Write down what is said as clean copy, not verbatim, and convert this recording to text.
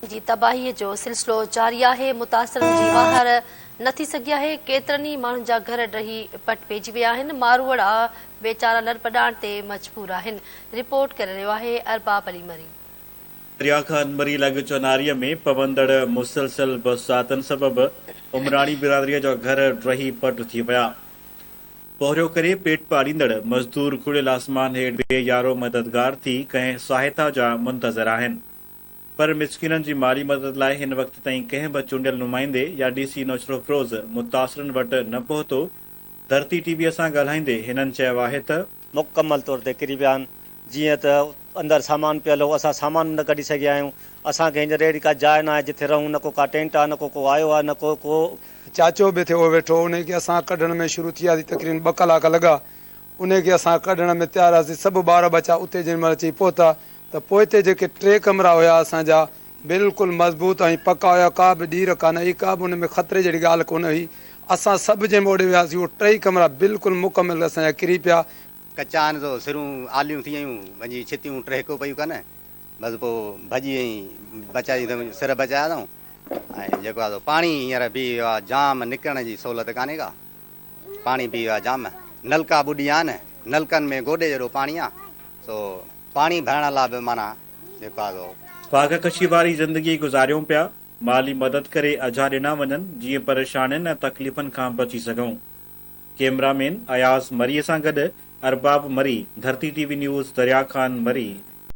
جي تباهي جو سلسلو جاري آهي، متاثرن جي واهر نه ٿي سگهي آهي، ڪيترن ئي ماڻهن جا گهر ڊهي پٽ پئجي ويا آهن، ماروئڙا ويچارا لڏپلاڻ تي مجبور آهن، رپورٽ ڪري رهيو آهي ارباب علي مري. دريا خان مري لڳ چناريء ۾ پوندڙ مسلسل برساتن سبب عمراڻي برادريء جا گهر ڊهي پٽ ٿي ويا. پورهيو ڪري پيٽ پاليندڙ مزدور کليل آسمان هيٺ بي يارو مددگار ٿي ڪنهن سهائتا جا منتظر آهن. پر مسڪينن جي مالي مدد لاء هن وقت تائين ڪنهن به چونڊيل نمائندي يا ڊي سي نوشھروفيروز متاثرن وٽ نه پهتو، ڌرتي ٽي وي سان ڳالهائيندي هنن چيو آهي ته. مڪمل طور تي ڪري پيا آهن، جيئن ته اندر سامان پيل هو، اسان سامان به نه ڪڍي سگهيا آهيون، اسان کي هينئر اهڙي ڪا جاء ناهي جتي رهون، نه ڪو ڪا ٽينٽ آهي، نه ڪو ڪو آيو آهي، نه ڪو ڪو. چاچو به ٿيو ويٺو، انهي کي اسان ڪڍڻ ۾ شروع ٿياسين، تقريبن ٻه ڪلاڪ لڳا، انهي کي اسان ڪڍڻ ۾ تيار هئاسين، سڀ ٻار ٻچا اتي جنهن مهل اچي پهتا ته پوئتي جيڪي ٽي ڪمرا هيا اسان جا بلڪل مضبوط ۽ پڪا هيا، ڪا به ڏير ڪانه هئي، ڪا به ان ۾ خطري جهڙي ڳالهه ڪونه هئي، اسان سڀ جنهن مهل اوڏي وياسين اهي ٽئي ڪمرا بلڪل مڪمل اسان جا ڪري پيا. ڪچا آهن سو سرون آليون ٿي ويون، وڃي ڇتيون ٽهڪو پيون ڪن، بس پوء ڀڄي ۽ بچائي سر بچايا اٿئون ۽ جيڪو آهي سو پاڻي هينئر بيهي ويو آهي جام، نڪرڻ جي سهولت ڪانهي ڪا. پاڻي پي ويا جام، نلڪا ٻڏي ويا آهن، نلڪن ۾ گوڏي جيڏو پاڻي آ، سو پاڻي ڀرڻ لاء به معنيٰ جيڪو آ سو. فاقه ڪشي واري زندگي گذاريون پيا، مالي مدد ڪري اجها ڏنا وڃن جيئن پريشانين ۽ تڪليفن کان بچي سگهون. ڪيمرا مين اياز مري سان گڏ Arbab Marri, Dharti T V news, Darya Khan Marri.